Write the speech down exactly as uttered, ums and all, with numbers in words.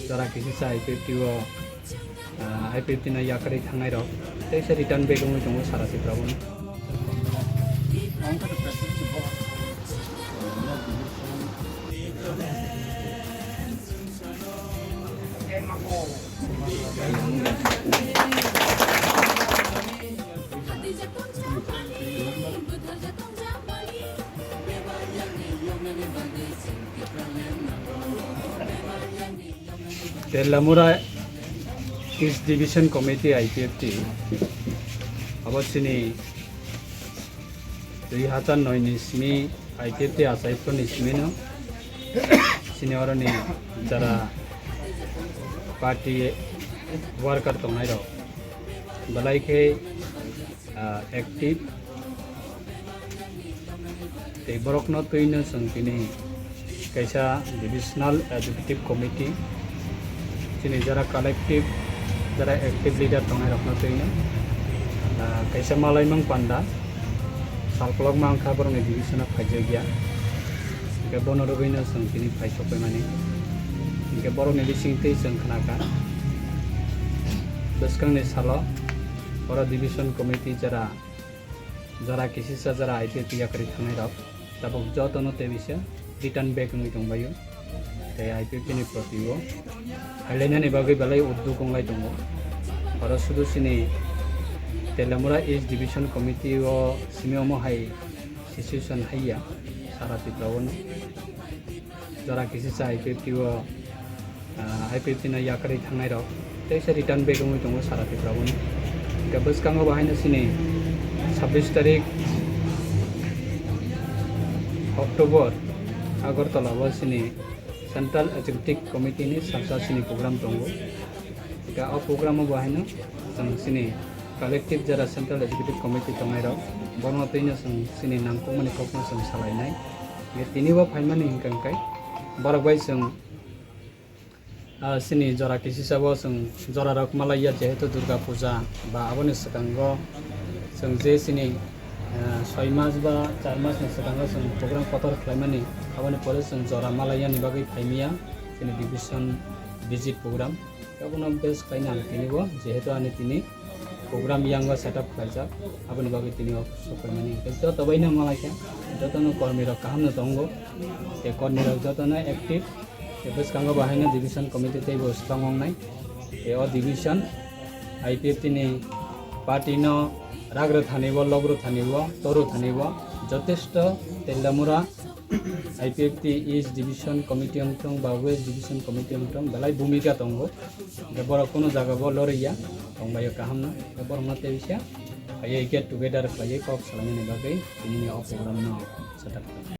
Jora kisisa I P F T o, ah, I P F T no yakarwi thangnai rok teisa return back wngwi tongo sara Tripura o. Telamura East Division Committee I P F T abo chini dui hazar noi ni simi I P F T achai phuru ni simi no chini oro ni jara party worker tongnai rok belai khe, ah, active. Tei borokno twino chwng tini kaisa divisional executive committee, chini jara collective, jara active leader tongnai rokno twino, ah, kaisa malaimung panda salkolokma wngkha borokni division o phaijakya. Hingke bono rwgwino chwng tini phai sokphaimani. Hingke borokni bisingtwi chwng khnakha bwskangni salo oro division committee jara jora kisisa jora I P F T yakarwi thangnai rok tabuk jotono tei bisa return back wngwi tongbaio. Tei I P F T ni proti o hailainani bagwi belai udduk wnglai tongo. Oro sudu chini Telamura East Division Committee o simi omo hai situation haiya sara Tripura o. Jora kisisa I P F T o, ah, I P F T no yakarwi thangnai rok teisa return back wngwi tongo sara Tripura o. Hingke bwskango bo haino chini sabbish tarik October Agartala o chini Central Executive Committee ni salsa chini program tongo. Hingke o program o bo haino chwng chini collective jara Central Executive Committee tongnai rok borokno twino chwng chini nangkukmani kokno chwng salainai. Hingke tini bo phaimani hingka hingkai borok bai chwng, ah, chini jora kisisa bo chwng jora rok malaiya, jehetu Durga Puja ba aboni swkango chwng je chini, ah, soi mas ba char mas ni swkango chwng program kotor khlaimani, aboni pore chwng jora malaiyani bagwi phaimiya chini division visit program. Abono base khlaina ang tini bo, jehetu ani tini program yango setup khlaijak, aboni bagwi tini o sokphaimani. Joto baino malaikha, jotono kormi rok kaham no tongo, tei kormi rok jotono active, tei bwskango bo haino division committee tei bo swkang wngnai, tei o division I P F T ni party no ragrw thani bo, logrw thani bo, torw thani bo, jotesto Telamura I P F T East Division Committee wngthung ba West Division Committee wngthung, belai bhumika tongo. Hingke borok kunu jaga bo loriya tongbaio kaham no. Hingke borok no tei bisa phaiye get together khlaiye kok salainani bagwi tinini o program no setup khlai.